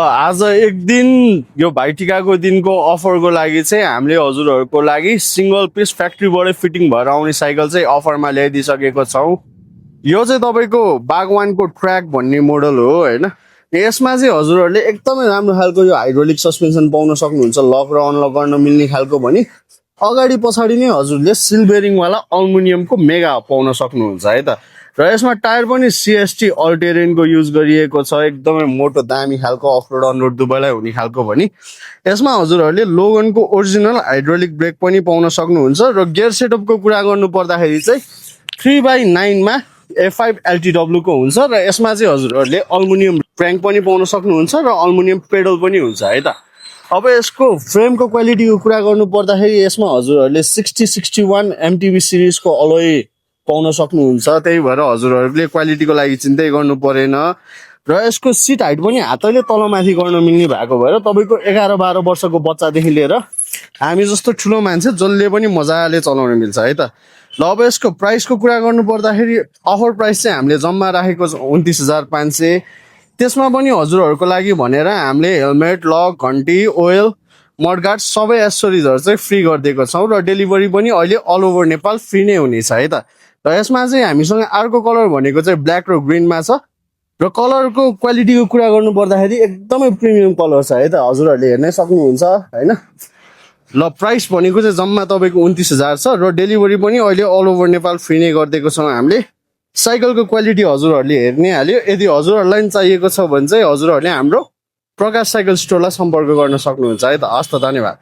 आज एक दिन यो भाइटिकाको दिनको अफरको लागि चाहिँ हामीले हजुरहरूको लागि सिंगल पिस फ्याक्ट्रीबाटै फिटिङ भएर आउने साइकल चाहिँ अफरमा ल्याइदिइसकेको छौँ। यो चाहिँ तपाईँको बागवानको ट्र्याक भन्ने मोडल हो होइन। यसमा चाहिँ हजुरहरूले एकदमै राम्रो खालको यो हाइड्रोलिक सस्पेन्सन पाउन सक्नुहुन्छ, लक र अनलक गर्न मिल्ने खालको भनी अगाडि पछाडि नै हजुरले सिल बेरिङवाला अल्मुनियमको मेगा पाउन सक्नुहुन्छ है त। र यसमा टायर पनि सिएसटी अल टेरेनको युज गरिएको छ, एकदमै मोटो दामी खालको अफरोड अनरोड दुवैलाई हुने खालको भनी। यसमा हजुरहरूले लोगनको ओरिजिनल हाइड्रोलिक ब्रेक पनि पाउन सक्नुहुन्छ। र गियर सेटअपको कुरा गर्नु पर्दाखेरि चाहिँ 3x9 F5 LTW को हुन्छ र यसमा चाहिँ हजुरहरूले अल्मुनियम क्र्याङ्क पनि पाउन सक्नुहुन्छ र अल्मुनियम पेडल पनि हुन्छ है त। अब यसको फ्रेमको क्वालिटीको कुरा गर्नु पर्दाखेरि यसमा हजुरहरूले 6061 MTB सिरिजको अलय पाउन सक्नुहुन्छ, त्यही भएर हजुरहरूले क्वालिटीको लागि चिन्तै गर्नु परेन। र यसको सिट हाइट पनि हातैले तलमाथि गर्न मिल्ने भएको भएर तपाईँको 11-12 वर्षको बच्चादेखि लिएर हामी जस्तो ठुलो मान्छे जसले पनि मजाले चलाउन मिल्छ है त। ल अब यसको प्राइसको कुरा गर्नु पर्दाखेरि अफर प्राइस चाहिँ हामीले जम्मा राखेको छ 29,500। त्यसमा पनि हजुरहरूको लागि भनेर हामीले हेलमेट, लक, घन्टी, ओयल, मडगार्ड सबै एसेसरिजहरू चाहिँ फ्री गरिदिएको छौँ र डेलिभरी पनि अहिले अल ओभर नेपाल फ्री नै हुनेछ है त। र यसमा चाहिँ हामीसँग अर्को कलर भनेको चाहिँ ब्ल्याक र ग्रिनमा छ। र कलरको क्वालिटीको कुरा गर्नु पर्दाखेरि एकदमै प्रिमियम कलर छ है त, हजुरहरूले हेर्नै सक्नुहुन्छ होइन। ल प्राइस भनेको चाहिँ जम्मा तपाईँको 29,000 छ र डेलिभरी पनि अहिले अल ओभर नेपाल फ्री नै गरिदिएको छौँ हामीले। साइकलको क्वालिटी हजुरहरूले हेर्नै हाल्यो। यदि हजुरहरूलाई पनि चाहिएको छ भने चाहिँ हजुरहरूले हाम्रो प्रकाश साइकल स्टोरलाई सम्पर्क गर्न सक्नुहुन्छ है त। हस् त, धन्यवाद।